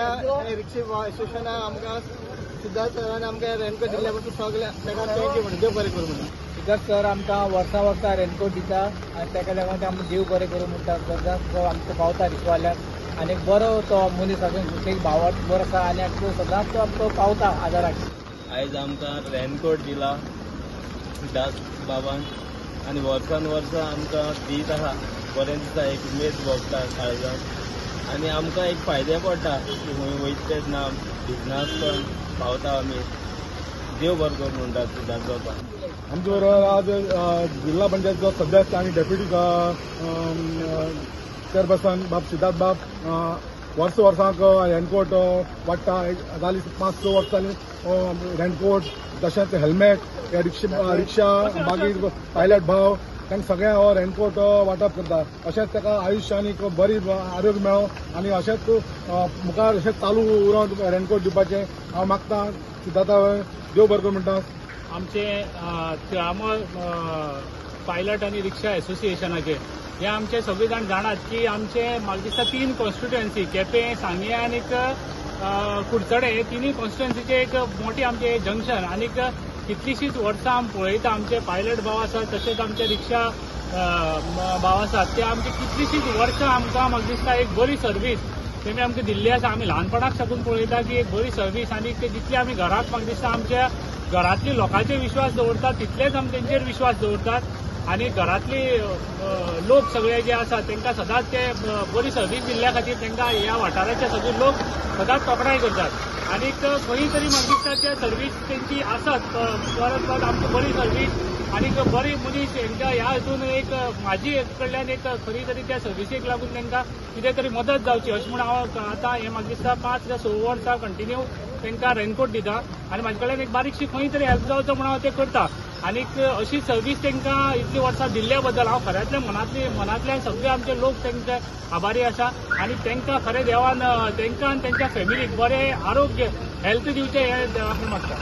आमकां रिक्षा एसोसिएशनाक आमकां सिद्धार्थ सरान आमकां रेनकोट दिल्ल्या पसून सगळे ताका thank you म्हणून देव बरें करूं म्हणून. सिद्धार्थ सर आमकां वर्सां वर्सां रेनकोट दिता आनी ताका लागून ते आमकां देव बरें करूं म्हणटा. सदांच तो आमकां पावता रिक्षावाल्याक आनी एक बरो तो मनीस आसून एक भावार्थ बरो आसा आनी सदांच तो आमकां पावता आदाराक. आयज आमकां रेनकोट दिला सिद्धार्थ बाबान आनी वर्सान वर्सां आमकां दीत आसा. बरें दिसता, एक उमेद भोगता काळजान आनी आमकां एक फायदे पडटा की खंय वयता तेन्ना भिजनासतना पावता आमी. देव बरें करूं म्हणटा सिद्धार्थ बाबा. आमचे बरोबर आज जिल्हा पंचायतचो सदस्य आनी डेप्युटी चेअरपर्सन बाब सिद्धार्थ बाब वर्स वर्सांक रेनकोट वाडटा. जाली 5-6 वर्सां जाली रेनकोट तशेंच हेल्मेट रिक्षा मागीर पायलट भाव तांकां सगळ्यांक हो रेनकोट वांटप करता. अशेंच ताका आयुश्य आनी बरी आरोग्य मेळो आनी अशेंच मुखार अशेंच चालू उरोन रेनकोट दिवपाचें हांव मागता. सिद्धार्थ देव बरें करूं म्हणटा. आमचे तिळामळ पायलट आनी रिक्षा एसोसिएशनाचे हे आमचे सगळे जाण जाणात की आमचे म्हाका दिसता 3 कॉन्स्टिट्युएन्सी केपें, सांगें आनी कुडचडे हे तिनूय कॉन्स्टिट्युएन्सीचे एक मोठे आमचे जंक्शन आनी कितलीशींच वर्सां आमी पळयता आमचे पायलट भाव आसात तशेंच आमचे रिक्षा भाव आसात ते आमचे कितलीशींच वर्सां आमकां म्हाका दिसता एक बरी सर्वीस तेमी आमकां दिल्ली आसा. आमी ल्हानपणाक साकून पळयता की एक बरी सर्वीस आनी जितली आमी घराक म्हाका दिसता आमच्या घरांतली लोकांचेर विश्वास दवरतात तितलेच आमी तेंचेर विश्वास दवरतात आनी घरांतली लोक सगळे जे आसात तांकां सदांच ते बरी सर्वीस दिल्ल्या खातीर तांकां ह्या वाठाराचे सगळे लोक सदांच तोखणाय करतात आनी खंय तरी म्हाका दिसता त्या सर्वीस तेंची आसत परत परत आमकां बरी सर्वीस आनी बरी मनीस हेंकां ह्या हितून एक म्हाजी कडल्यान एक खरी तरी त्या सर्विसीक लागून तांकां कितें तरी मदत जावची अशें म्हूण हांव आतां हें म्हाका दिसता 5 ते 6 वर्सां कंटिन्यू तांकां रेनकोट दिता आनी म्हाजे कडल्यान एक बारीकशी खंय तरी हेल्प जावचो म्हूण हांव तें करता. आनीक अशी सर्वीस तांकां इतली वर्सां दिल्ल्या बद्दल हांव खऱ्यांतल्या मनांतल्यान सगळे आमचे लोक तांचे आभारी आसा आनी तांकां खरें देवान तांकां आनी तांच्या फॅमिलीक बरें आरोग्य हेल्थ दिवचें हें देवा कडेन मागता.